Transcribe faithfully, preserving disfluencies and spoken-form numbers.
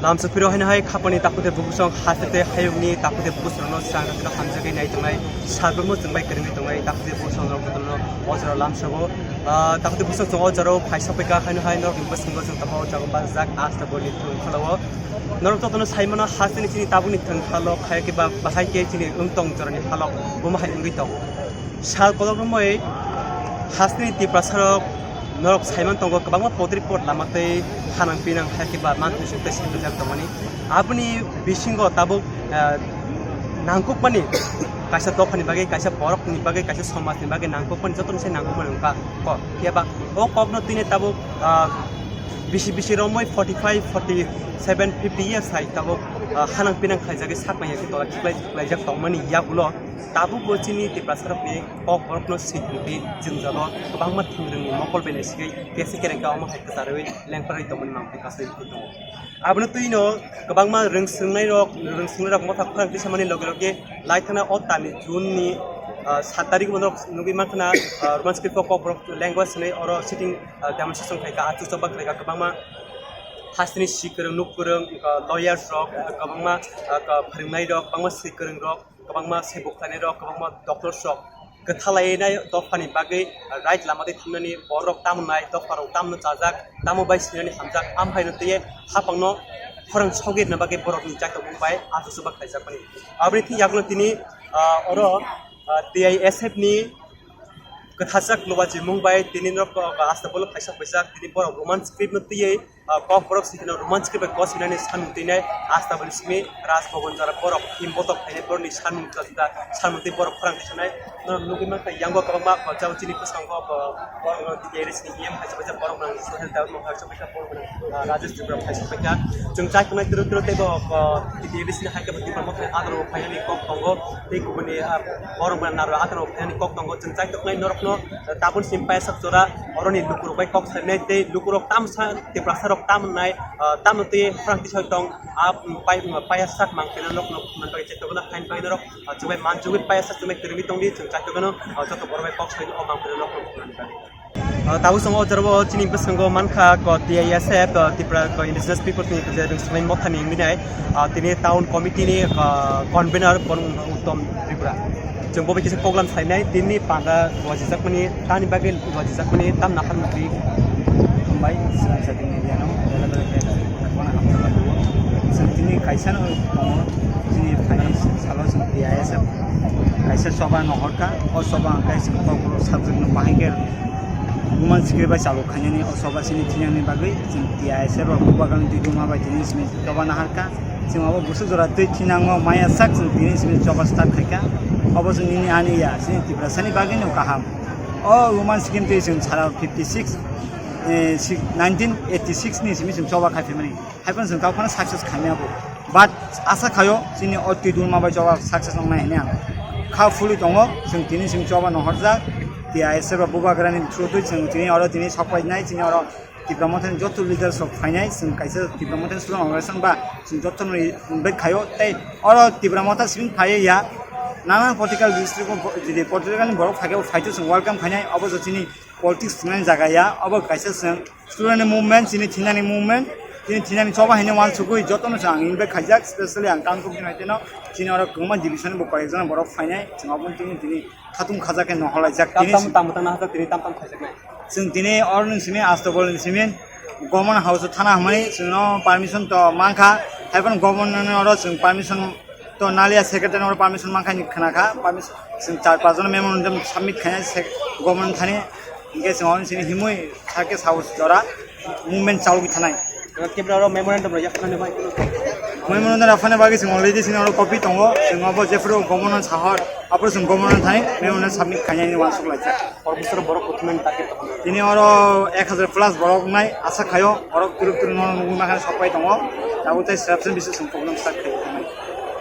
Lamsa phiro haino hai khapani takhuk tei bukhuk song, haste tei hayungni takhuk tei bukhuk songno chwng rokno hamjagwi nai tongnai, salbrumno chwng bai kwrwngwi tongnai takhuk tei bukhuk song rok jotono o jorao lamsao. Ah, takhuk tei bukhuk song chwng o jorao phaisa paikha, haino hai norokni bwskango chwng tabuk o jaga bajak, asta bolni thwng phalao. Norok jotono sai mano, hasteni chini tabukni thwng phalo khai khe ba bahai khe chini wng tong jorani phalo buma hai wngwi tong. Sal kolok romwi hasteni Tiprasarok norok saiman tongo, kwbangma podri pod lama tei hanang pinang hai khe ba manthai suk tei sengkajak tongmani. Aboni bisingo tabuk, ah, nangkukmani kaisa dophani bagwi, kaisa borokni bagwi, kaisa somajni bagwi nangkukmani, jotono se nangkukmani wngkha kok. Phiya ba o kokno tini tabuk, ah, bisi bisi romwi forty five, forty seven, fifty years hai tabuk, ah, hanang pinang khlaijagwi sak nai ya khe tola khiklai khiklaijak tongmani yagulo. Tabukbo chini Tiprasarokni kok borokno swi tongwi jwngjalo kwbangma thwngwrwngni mokol bai naisigwi kesi kereng khe omo hai kwcharwi lengkharwi tongmani mangphi kasui tongo. Abono twino kwbangma rwngswngnairok, rwngswngnairok motha khorang tisamani loge loge laithana o talni June ni, ah, sat tarikh bono nugwi mankha na, ah, Roman script o kokborok language hwnwi oro sitting, ah, demonstration khaikha, achuk chobak khaikha kwbangma hasteni swi kwrwng nuk kwrwng, ah, lawyers rok, kwbangma, ah, ka-, phwrwngnairok, kwbangma swi kwrwngrok. Kwbangma saibo khlainairok, kwbangma doctors rok kwthalai nai dophani bagwi right lama twi thumnani borok tamo nai, dopharok tamo chajak, tamo bai sinani hamjak, am haino twiwi haphangno khorang sogwi rwna bagwi borokni chaitok mung bai achuchubak khlaijakmani. Aboni thik yagulo tini, ah, oro, ah, T I S F ni kwthajak luwa chimung bai tini norok, ah, asta bolok kaisa phaijak, tini borok Roman script no twiwi ah, kokborok sikino Roman script bai kosinani sanmung twinai, asta boni simi Raj Bhavan jora borok him botok khainai borokni sanmung juda juda sanmung twi borok khorang tisanai. Norok nugwi mankha yango kwbangma jabo chini bwskango bo borok rok D T R S ni E M kaisa kaisa borok rok social development kaisa kaisa borok rok, ah, Rajesh Tripura kaisa kaisa. Chwng chai tongnai twrwk twrwk tei bo, ah, D T R S ni hai khe bo Tipra Motha ni adaro phainani kok tongo tei kubuni, ah, borok rok naro adaro phainani kok tongo. Chwng chai tongnai norokno tabun simi paisa jora oroni lukurok bai kok sainai tei lukurok tamsa Tiprasa rok tam nai, ah, tam twi khorang tisai tong, ah, pai, paiya sak mang khe nok nok man pai chetokno hain pai norok, ah, chubai man chugwi paiya sak chubai kwrwngwi tongdi chwng chaitokno, ah, joto borok bai kok sai o mang khe nok nok man pai. Ah, tabuk chwng o jorao chini bwskango mankha ko T I S F, ah, Tripura ko Indigenous People ni je rwngswnai mothani wngwi nai, ah, tini town committee ni, ah, convener borok wngkha Uttom Tripura. Chwng bo bai kisa program sainai, tini panda wajijakmani, tani bagwi wajijakmani, tam nahar mukti. Hambai, chwng chati media no, bela bela khe, khakmano hamjak laio. Chwng tini kaisa no tongo, chini phaini salo chwng T I S F kaisa choba no horkha, o choba hwnkhe chwng kokborok subject no bahai khe Roman script bai chalok khainani, o choba chini thinani bagwi chwng T I S F rok bubagrani twi duma bai tini simi choba naharkha. Chwng abo bwswk jora twi thinango maya sak chwng tini simi choba start khaikha. Obo chwng nini ani ya, chini Tiprasani bagwino kaham. O Roman script twi chwng sara fifty six, eh, six, nineteen eighty six ni simi chwng choba khai phaimani. Haiphano chwng kok phano success khaimaya bo. But asa khaio chini o twi duma bai choba success wngnai hinwi ang kha phulwi tongo. Chwng tini chwng choba no horjak. T I S F rok bubagrani through twi chwng tini oro tini sok painai, chini oro Tipra Mothani joto leaders rok phainai, chwng kaisa Tipra Mothani student organization ba chwng jotono invite khaio. Tei oro Tipra Motha simi phaiya ya, nanan political district o bo-, jodi political ni borok phaikhe bo phaito chwng welcome khainai, obo je chini politics thwngnani jaga ya, obo kaisa chwng student ni movement, chini thinani movement, chini thinani choba hinwi uansukwi jotono chwng ang invite khaijak, specially ang Kangpokpi ni hwnkhe no chini oro kwbangma division ni bo koyekjon borok phainai, chwng obo chini tini khatung khajak khe nohor laijak. Tam tini tam tam tam hajak tini tam tam khaijaknai. Chwng tini oroni simi Astabol ni simi Government House o thana hwnmani chwngno permission to mankha. Haiphano government ni oro chwng permission to naliya, secretary ni oro permission mankha hinwi khwnakha. Permission chwng char panch jona memorandum submit khainai sec-, government thani. Hinkhe chwng oroni simi himwi sakhe House jora movement chalogwi thanai. Kebra oro memorandum rok yaphana bai. Memorandum yaphana bagwi chwng already chini oro copy tongo. Chwng obo jephuru government sahor, aphuru chwng government thani memorandum submit khainani uansuk laijak. Professor borok kuthumani target tong. Tini oro ek hajar plus borok nai asa khaio, borok turuk turuk no nugwi mankha sok pai tongo. Tabuk tei selection bisu chwng problem start khaio.